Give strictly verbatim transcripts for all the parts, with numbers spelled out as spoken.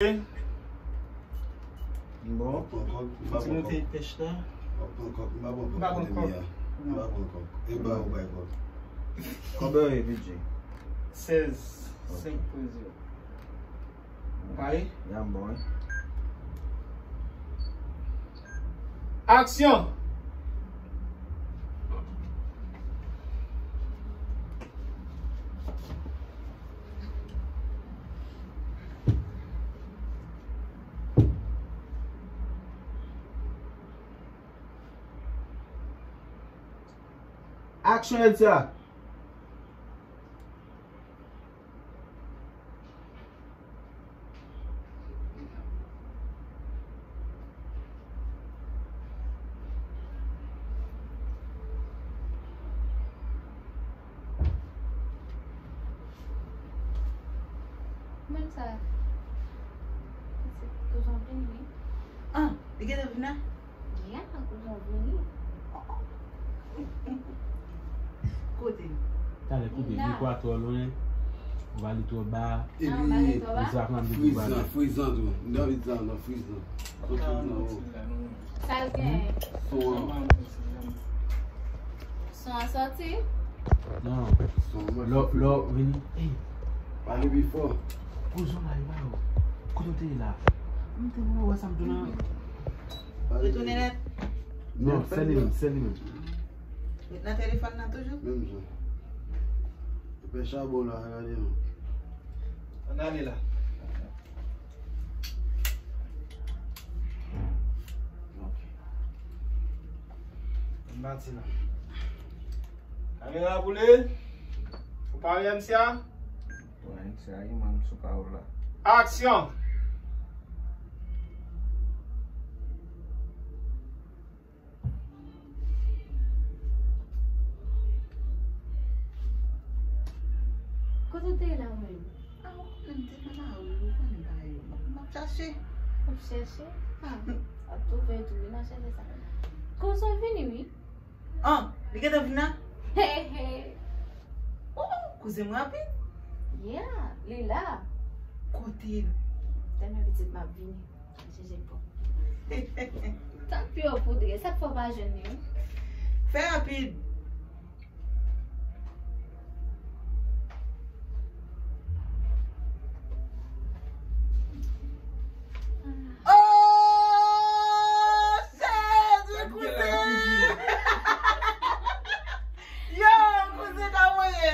Bon. Pran kòk, m pa pran kòk. Ti moute pèch la. W ap pran kòk, m pa pran kòk kote m ye a. M pa pran kòk. E ba ou bay kòk. Konbyen w ye, P J? Sèz, senk pwen zewo. Ou pare? Ya, m bon, wi. Aksyon! Aksyon, Edsa! Menm sa. Se kouzon vini, wi. Ah, li gentan vin la? Yeah, kouzon vini. Kote? Talè koupe, li kwa twò lwen. Ou ba li twò ba. Epi, li sa flanm de friz lan, friz lan tou. M te anvi di sa nan friz lan. Nan friz lan, oh. Sa l gen? Son an. Son an sòti? Non. Son an lò, sòti. Lò, vini. Ey. Pale pi fò. Kouzon la, li ba yo. Kote w te ye la? M te vle wè sa m tounen. Retounen nèt. Non, sèl li menm, sèl li menm. Ret nan telefòn nan toujou? Menm jan. Epi chabon la, gade non. Ann ale la. Ok. Ann pati la. Kamera boule. Ou pare, M C A? Wi, M C A, wi, man, m sou pawòl la. Aksyon! Kote w te ye la ou menm? Ah, ou konnen m te nan lari, ou konnen bagay yo. M ap, m ap chache. W ap chache? Ah, w ap twouve tou, wi, nan chache sa. Kouzon vini, wi. Ah, li gentan vin la? He, he. Oh, kouzen m rapid. Yeah, li la. Kote l? Tèlman pitit m ap vini. Jije bon. Tanpri o poudre, sa k fè w pa jwenn li, wi? Fè rapid. Oh, Jezi, kouzen! Yo, kouzen ka voye!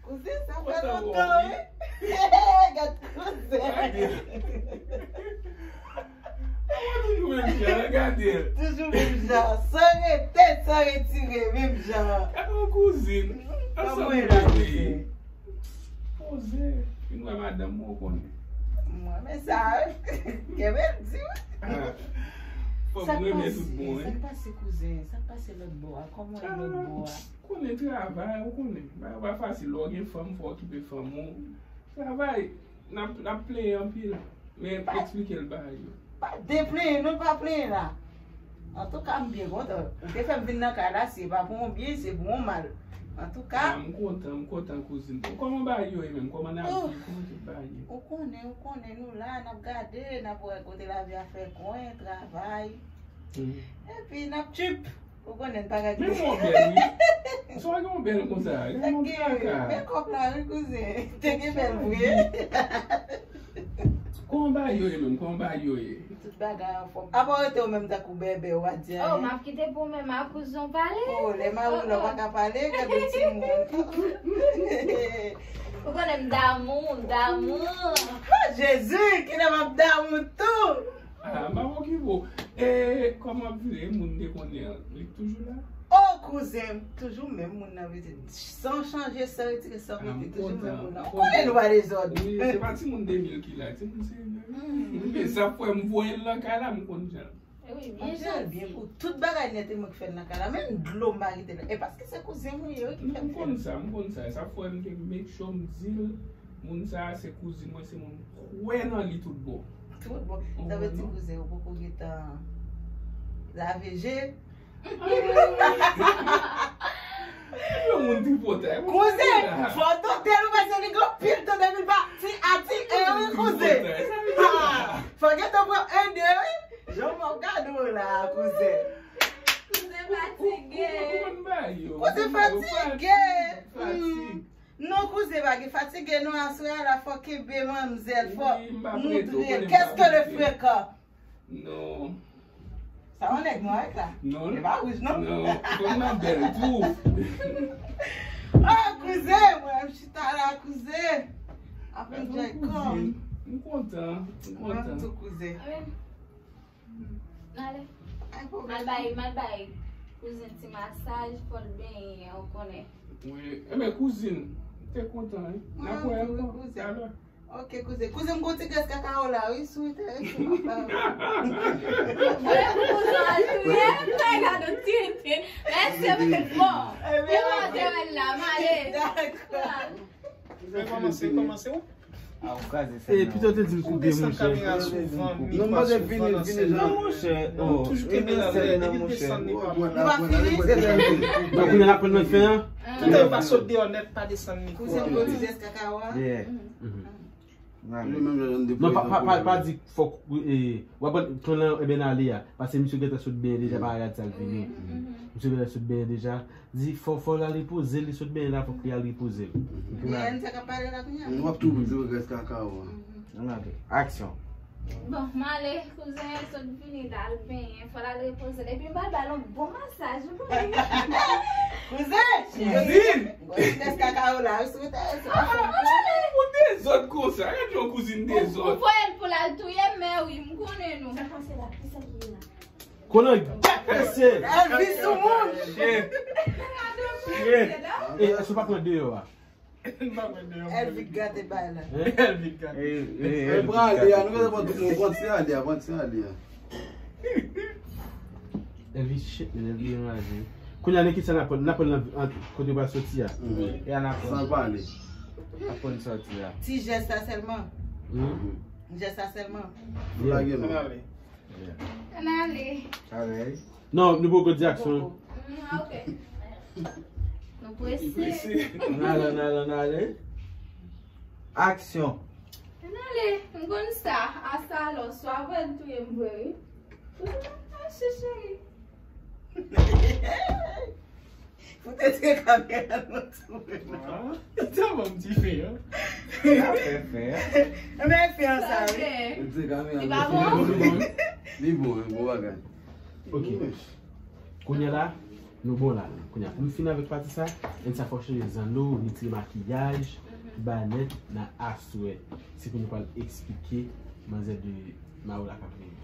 Kouzen, sa fè lontan, wi. Gad kouzen. Toujou menm jan, gade. Toujou menm jan. San rete, san retire, menm jan. Gade yon kouzin. Ansanm nou rete. Poze. Vin wè madanm mwen, ou konnen. Mwen, men sa, kenbe l di, wi. Fòk mwen renmen tout bon, wi. Sa k pase, kouzen? Sa k pase lòt bò a? Kòman w ye lòt bò a? Konnen travay, ou konnen. Bagay pa fasil. Lè w gen fanm, fò w okipe fanm ou. Travay, n ap, n ap plenyen anpil. Men eksplike l bagay yo. Pa deplenyen, non, pa plenyen la. Antouka, m byen kontan. Ou te fè m vin nan kay la, si e pa pou yon byen, se pou yon mal. Antouka. Ah, m kontan, m kontan, kouzin. Bon, kòman bagay yo ye menm? Kòman n ap viv? Kòman tout bagay ye? Ou konnen, ou konnen, nou la, n ap gade, n ap wè kote lavi a fè kwen, travay. Epi n ap tchip. Ou konnen n pa ka kite. Men mwen bèl, wi. Sa w gen yon bèl konsa. Gen yon traka. Men kòb la, wi, kouzen. Te gen bèl vre. Kòman bagay yo ye menm? Kòman bagay yo ye? Tout bagay anfòm. Apa w rete ou menm tankou bèbè, w a di anyen. Oh, m ap kite pou ou menm, a kouzon pale. Oh, lè mari w la pa ka pale, gade timoun. Ou konnen m damou, m damou. Oh, Jezi, kilè m ap damou tou. Ah, m ap okipe w. E kòman w ap vire moun te konnen an? Li toujou la? Oh, kouzen, toujou menm moun nan, vle di, san chanje, san retire, san mete, toujou menm moun nan. Ou konnen nou pa dezòd. Wi, se pa timoun de mil ki la, timoun serye. Men sa fè m voye l nan kay la, m konn jan. Wi, byen janti. Byen pou tout bagay nèt, e mwen ki fè l nan kay la. Menm dlo m pa kite l. E paske se kouzen m ou ye, wi, ki fè m fè l. M konn sa, m konn sa. Sa fè m te make sure m di l, moun sa a se kouzin mwen, se moun m kwè nan li tout bon. Tout bon. Sa vle di kouzen, ou poko gentan lave je. Yon moun tripotay. Kouzen, fò w dote l, ou wè se li gen pil tan depi l pa ti ati e wi kouzen. Fò w gentan pran ede wi. Jan m ap gade w la, kouzen. Kouzen fatige. Kouzen fatige. Hmm. Non, kouzen pa gen fatige non, aswè a la fò kenbe manmzèl, fò moudre l. Qu'est-ce que le frekan? Non. Sa yon nèg nwa la? Non. E pa wouj non? Non, fò m nan bèl tou. Oh, kouzen, mwen m chita la, kouzen. Ap enjoy kòm. M kontan, m kontan. Mwen tou, kouzen. N ale. Mal bay, mal bay kouzen ti masaj, fò l benyen, ou konnen. Wi, enben kouzin, m te kontan wi. N ap wè ankò talè. Ok, kouzen. Kouzen, m gon ti grès kakawo la, wi, si w enterese, m ap ba w. Mwen pou kouzen al touye m, sa gade w tenten. Mèsi, bon. Ebyen, m ap te wè l la, m ale. Dakò. Kouzen, kòmanse, kòmanse, wi. E pito te di m koupe, monchè. Non, mwen te vini, vini, non, monchè. Oh, toujou kenbe la, depi l desann li pa bon. Nou pa fini? Donk, nou aprann nan fen an? Tout an pa sot deyò nèt, pa desann li. Kouzen, m gon ti grès kakawo a. Yeah. Non, pa, pa, pa, pa di fòk, e, w ap pran tan lan, ebyen, ale a. Paske misye gentan sot benyen deja, pa rad sa l vini. Misye gentan sot benyen deja. Di fò, fò l al repoze l, li sot benyen la, fòk li al repoze l. Ebyen, sa k ap pale la kounye a. Nou ap tou di grès kakawo a. Ann ale. Aksyon. Bon, m ale, kouzen sot vini la, l benyen, fò l al repoze l. Epi m pral ba l yon bon masaj, ou konnen. Kouzen! Kouzen! Bon, ti grès kakawo la, wi, sou te, sou te. Ou dezòd konsa, gade yon kouzin dezòd. Ou voye l pou l al touye m, men wi, m konnen nou. Sa k pase la? Kisa ki ye la? Konan gate mesye. Elvis sou moun. Shit. Shit. E, èske w pa pran deyò a? Elvis gate bay la. Elvis gate. E, e, e, prale a, nou gentan pran tout moun, pran ti ale a, pran ti ale a. Elvis shit, men Elvis anraje. Kounye a, nan kisa n ap pran, n ap pran nan, an, kote w pral soti a. E a n ap pran. San pale. N ap pran soti a. Ti jès la sèlman. Jès la sèlman. Lage non. Ann ale. Ann ale. Parèy. Non, nou poko di aksyon. Mm, ok. Nou prese. Ann ale, ann ale, ann ale. Aksyon. Ann ale, m konn sa. Asalò, swa vre l touye m vre, wi. Mache, cheri. Ou te tire kamera nan tou. Sa bon ti fè, hein? Sa fè fè. Enben fè an sa, wi. Ou tire kamera nan tou. Li bon, li bon bagay. Ok. Kounye a la, nou bon la. Kounye a, pou m fin avèk pati sa, enn sa fò chanje zanno, retire makiyaj, bay nèt nan aswè. Se pou nou pral eksplike manzè de Mawola k ap vini.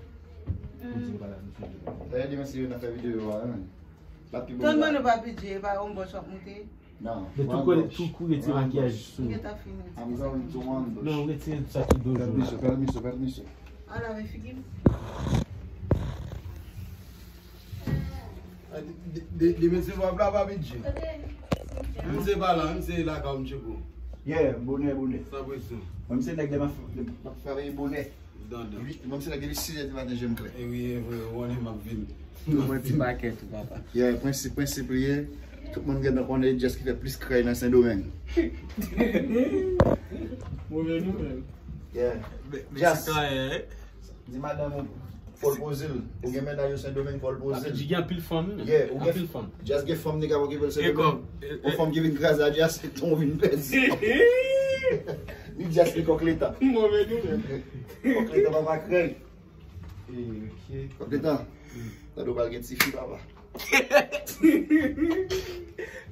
Pou di nou pral al nou fè videyo. Dayè demen se yo nan fè videyo a, wi. Tann mwen nou pa pidje, e pa yon bòch w ap moute. Non. Men tou koule, tou koule ti makiyaj sou. Ou gentan fini. I'm going to one bush. Non, retire sa ki do. Pèmiso, pèmiso, pèmiso. Ala men figi m. De, de, de, de, mesye, w ap la pa pidje. M se pa la, m se la ka m tcheko. Yeah, bonè, bonè. San presyon. Mwen, m se nèg de ma, de ma fè bonè. Wi, mwen se lè gen sis è di maten, je m klè. E wi, e vre, ou konnen m ap vin. Mwen ti pakèt ou papa. Yeah, prensip, prensip li ye. Tout moun gentan konnen Jess ki fè plis kray nan Sendomeng. Move nou menm. Yeah. Jess. Di madanm ou fò l poze l. Ou gen mennaj ou Sendomeng, fò l poze l. Jess gen anpil fanm, wi. Yeah, ou gen anpil fanm. Jess gen fanm, nèg ap okipe l Sendomeng. Yon fanm ki vin kraze a Jess, se ton vin pèdi. Ni Jess ni kòk leta. Move nou menm. Kòk leta papa krèy. Kòk leta. Tande w pral gen tifi papa.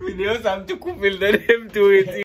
Videyo sa m tou koupe l tande m tou retire.